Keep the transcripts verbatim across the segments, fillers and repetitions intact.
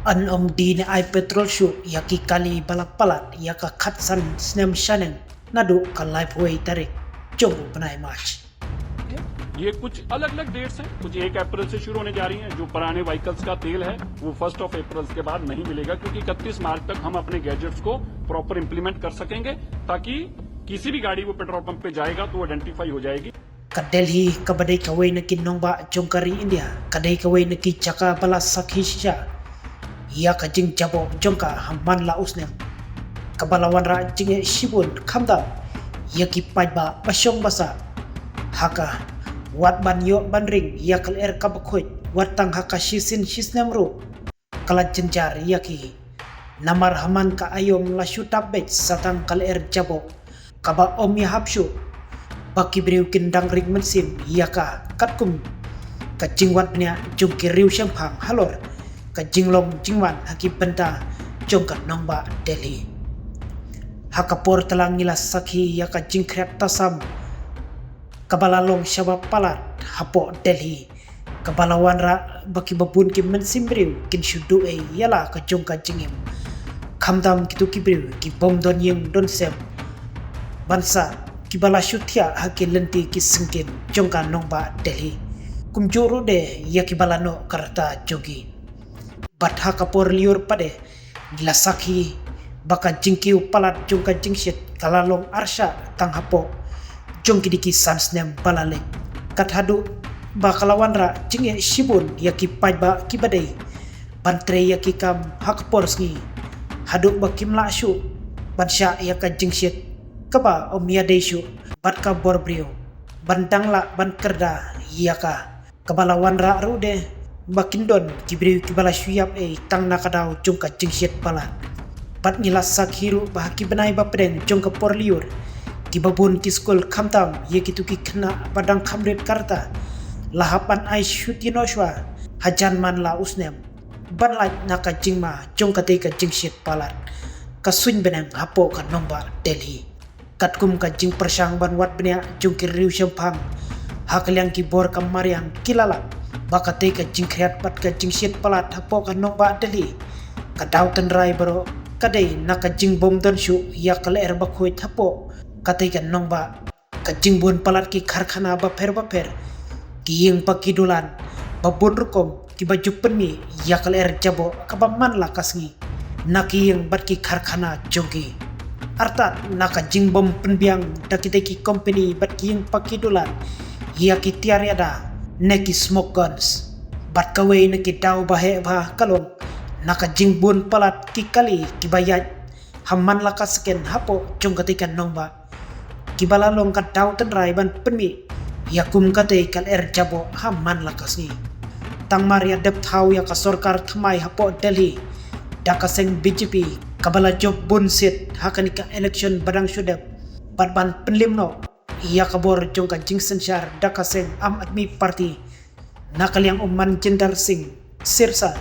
Yn ym die ne ai petrol shuh ïa ki kali ba la palat ïa ka khatsan snem shaneng naduh ka laiphew tarik jong u bnai March. ये कुछ अलग अलग डेट्स हैं। कुछ एक अप्रैल से शुरू होने जा रही हैं। जो पुराने व्हीकल्स का तेल है, वो फर्स्ट ऑफ अप्रैल के बाद नहीं मिलेगा, क्योंकि इकतीस मार्च तक हम अपने गैजेट्स को प्रॉपर इम्प्लीमेंट कर सकेंगे, ताकि किसी भी गाड़ी वो पेट्रोल पंप पे जाएगा तो आइडेंटिफाई हो जाएगी। Ka Delhi kaba dei kawei na ki nongbah jong ka ri India ka dei kawei na ki jaka ba la sakhi shisha ïa ka jingjaboh jong ka ha man la u snem, kaba la wanrah jingeh shibun khamtam ïa ki paidbah ba shong ba sah. Ha ka wat ban ïoh ban ring ïa ka lyer kaba khuid, wat tang ha ka shisien shisnem ruh ka la jynjar ïa ki. Namar ha man ka aïom la shu dap beit sa tang ka lyer jaboh kaba ym ïahap shuh ba ki briew kin dang ring mynsiem ïa ka, katkum ka jingwan bniah jong ki riewshemphang halor ka jinglong jingman ha ki bynta jong ka nongbah Delhi. Ha ka por tlang ngi la sakhi ïa ka jingkhriat tasam kaba la long shaba palat hapoh Delhi, kaba la wanrah ba kiba bun ki mynsiem briew kin shu duh ei ïa la ka jong ka jingim, khamtam kito ki briew ki bym don ïing don sem ban sah, kiba la shu thiah ha ki lynti ki syngkien jong ka nongbah Delhi, kumjuh ruh de ïa kiba la noh ka rta jong ki. Bad ha ka por lyiur pat de ngi la sakhi ba ka jingkiew palat jong ka jingshit ka la long arshah tang hapoh jong kine ki san snem ba la leit, kat haduh ba ka la wanrah jingeh shibun ïa ki paidbah kiba dei ban trei ïa ki kam ha ka por sngi, haduh ba kim lah shuh ban shah ïa ka jingshit kaba ym ïadei shuh bad ka bor briew ban dang lah ban kyrda ïa ka, kaba la wanrah ruh de ba kin don ki briew kiba la shu ïap ei tang na ka daw jong ka jingshit palat. Bad ngi la sakhi ruh ba ha ki bnai ba pdeng jong ka por lyiur, kiba bun ki skul, khamtam ïa kito ki khynnah ba dang kham rit ka rta, la hap ban ai shuti noh shuwa hajan man la u snem ban lait na ka jingma jong katei ka jingshit palat ka suiñ bneng hapoh ka nongbah Delhi. Katkum ka jingpyrshang ban wad bniah jong ki riewshemphang, ha ka liang ki bor ka mariang ki la lap ba katei ka jingkhriat bad ka jingshit palat hapoh ka nongbah Delhi, ka daw tynrai baroh ka dei na ka jingbym don shuh ïa ka lyer ba khuid hapoh katei ka nongbah, ka jingbun palat ki karkhana bapher bapher, ki ïing paki dulan ba bun rukom kiba ju pynmih ïa ka lyer jaboh kaba man la ka sngi na ki ïing bad ki karkhana jong ki. Artat na ka jingbym pynbiang da kitei ki kompani bad ki ïing paki dulan ïa ki tiar ïada ne ki smoke guns. Bad kawei na ki daw baheh bha ka long na ka jingbun palat ki kali kiba ïaid ha man la ka seken hapoh jong katei ka nongbah, kiba la long ka daw tynrai ban pynmih ïa kum katei ka lyer jaboh ha man la ka sngi. Tang mar ïa dep thaw ïa ka sorkar thymmai hapoh Delhi da ka seng B J P, kaba la jop bun seat ha kane ka election ba dang shu dep, bad ban pynlip noh ïa ka bor jong ka jingsynshar da ka seng Aam Aadmi Party, na ka liang u Manjinder Singh Sirsa,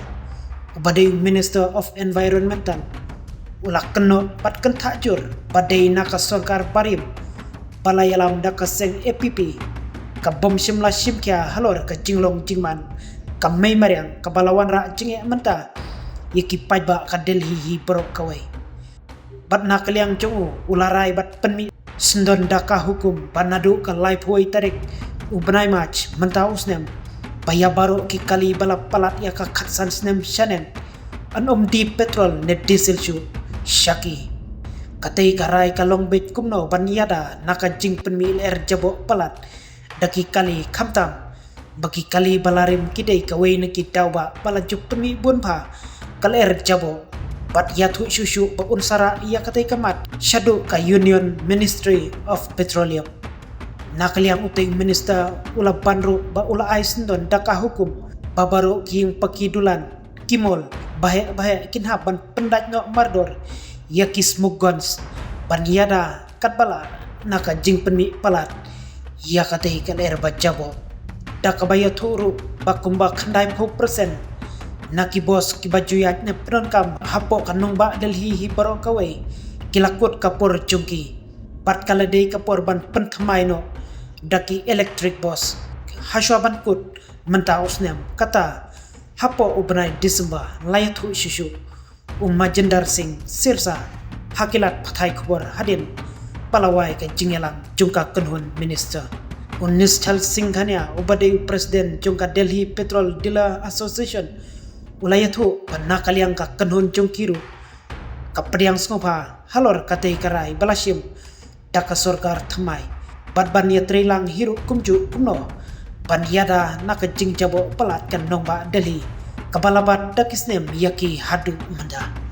uba dei u Minister of Environmental, u la kynnoh bad kynthah jur ba dei na ka sorkar barim ba la ïalam da ka seng A P P, ka bym shym la shim khia halor ka jinglong jingman ka mei mariang kaba la wanrah jingeh mynta ïa ki paidbah ka Delhi hi baroh kawei. Bad na ka liang jong u, u la rai bad pynmih syndon da ka hukum ba naduh ka laiphew tarik u bnai March mynta u snem, ba ïa baroh ki kali ba la palat ïa ka khatsan snem shaneng yn ym die petrol ne diesel shuh sha ki. Katei ka rai ka long beit kumno ban ïada na ka jingpynmih lyer jaboh palat da ki kali, khamtam ba ki kali ba la rim ki dei kawei na ki daw ba, ba la ju pynmih bun bha ka lyer jaboh. Bad ïathuh shuh shuh ba un sa rah ïa katei ka mat shaduh ka Union Ministry of Petroleum. Na ka liang utei u Minister u la ban ruh ba u la ai syndon da ka hukum ba baroh ki ïing paki dulan, ki mall baheh baheh kin hap ban pyndait noh mardor ïa ki smoke guns ban ïada katba lah na ka jingpynmih palat ïa katei ka lyer ba jaboh. Da kaba ïathuh ruh ba kumba khyndaiphew percent na ki boss kiba ju ïaid ne pyndonkam hapoh ka nongbah Delhi hi baroh kawei ki la kut ka por jong ki, bad ka la dei ka por ban pynthymmai noh da ki electric boss. Hashwa ban kut mynta u snem, kata Hapoh u bnai December la ïathuh shuh shuh u Majinder Singh Sirsa ha ki lad pathai khubor hadien ba la wai ka jingïalang jong ka kynhun minister. U Nishchal Singh Khania uba dei u president jong ka Delhi Petrol Dealer Association u la ïathuh ba na ka liang ka kynhun jong ki ruh ka pdiang sngewbha halor katei ka rai ba la shim da ka sorkar thymmai bad ban ïatreilang hi ruh kumjuh kumno ban ïada na ka jingjaboh palat ka nongbah Delhi kaba la bat da ki snem ïa ki haduh mynta.